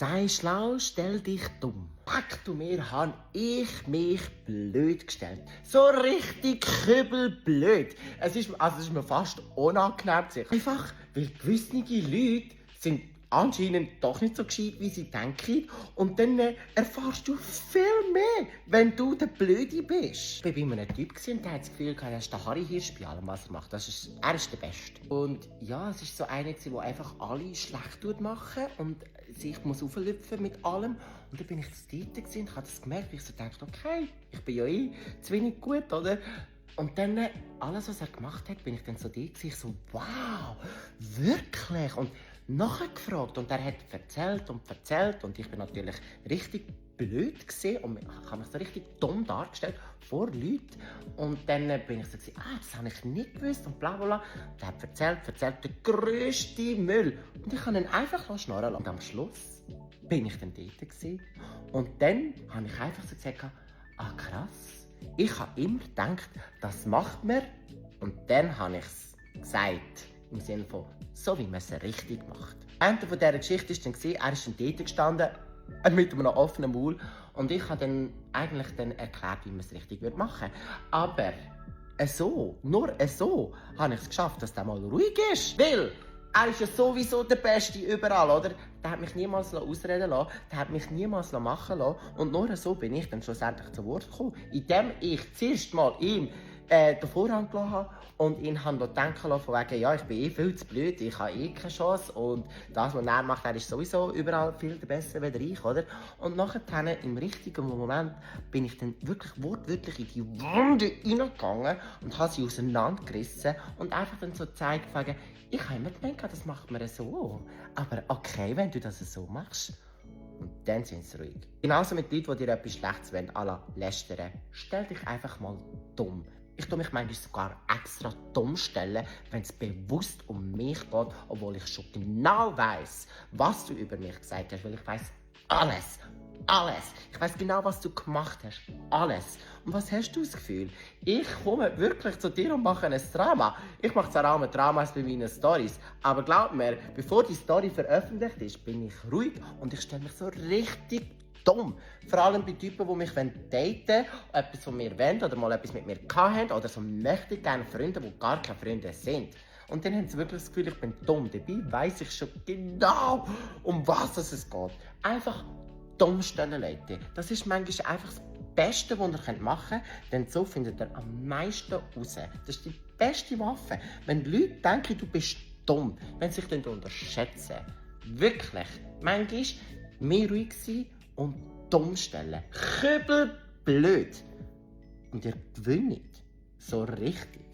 Sei schlau, stell dich dumm. Pack du mir, han ich mich blöd gestellt. So richtig kübelblöd. Es ist mir fast unangenehm zu sehen. Einfach, weil gewisse Leute sind anscheinend doch nicht so gescheit, wie sie denken. Und dann erfährst du viel mehr, wenn du der Blöde bist. Ich war bei einem Typ und der hat das Gefühl, er ist der Harry Hirsch bei allem, was er macht. Er ist der Beste. Und ja, es ist so einer, der einfach alle schlecht machen und sich muss auflüpfen mit allem. Und dann bin ich dort und habe das gemerkt, ich so dachte, okay, ich bin ja zu wenig gut, oder? Und dann, alles, was er gemacht hat, bin ich dann so dort, ich so, wow, wirklich? Und nachher gefragt und er hat erzählt und ich bin natürlich richtig blöd gesehen und ich habe mich so richtig dumm dargestellt vor Leuten. Und dann bin ich so das habe ich nicht gewusst und bla bla bla. Und er hat erzählt, der grösste Müll. Und ich habe ihn einfach schnurren lassen. Und am Schluss bin ich dann dort gewesen. Und dann habe ich einfach so gesagt, krass. Ich habe immer gedacht, das macht man. Und dann habe ich es gesagt. Im Sinne von, so wie man es richtig macht. Ende von dieser Geschichte war dann, er ist dann dort gestanden, mit einem offenen Maul. Und ich habe dann eigentlich erklärt, wie man es richtig machen würde. Aber nur so, habe ich es geschafft, dass der mal ruhig ist. Weil er ist ja sowieso der Beste überall, oder? Der hat mich niemals ausreden lassen, der hat mich niemals machen lassen. Und nur so bin ich dann schlussendlich zu Wort gekommen, indem ich zuerst mal ihm den Vorhang gelassen habe und ihn habe denken lassen, von wegen, ja, ich bin viel zu blöd, ich habe keine Chance und das, was er macht, er ist sowieso überall viel besser als ich, oder? Und nachher, im richtigen Moment, bin ich dann wirklich wortwörtlich in die Wunde reingegangen und habe sie auseinandergerissen und einfach dann so gezeigt, von wegen, ich habe immer gedacht, das macht man so, aber okay, wenn du das so machst. Und dann sind sie ruhig. Genauso mit Leuten, die dir etwas Schlechtes wollen, à la lästern. Stell dich einfach mal dumm. Ich tue mich manchmal sogar extra dumm stellen, wenn es bewusst um mich geht, obwohl ich schon genau weiss, was du über mich gesagt hast, weil ich weiss alles. Alles. Ich weiss genau, was du gemacht hast. Alles. Und was hast du das Gefühl? Ich komme wirklich zu dir und mache ein Drama. Ich mache zwar auch Dramas bei meinen Stories, aber glaub mir, bevor die Story veröffentlicht ist, bin ich ruhig und ich stelle mich so richtig dumm. Vor allem bei Typen, die mich daten wollen, etwas von mir wollen oder mal etwas mit mir hatten oder so möchte ich gerne Freunde, die gar keine Freunde sind. Und dann haben sie wirklich das Gefühl, ich bin dumm. Dabei weiss ich schon genau, um was es geht. Einfach dumm stellen, Leute. Das ist manchmal einfach das Beste, was ihr machen könnt, denn so findet ihr am meisten raus. Das ist die beste Waffe. Wenn die Leute denken, du bist dumm, wenn sie sich unterschätzen. Wirklich. Manchmal mehr ruhig sein und dumm stellen. Kübelblöd. Und ihr gewinnt. So richtig.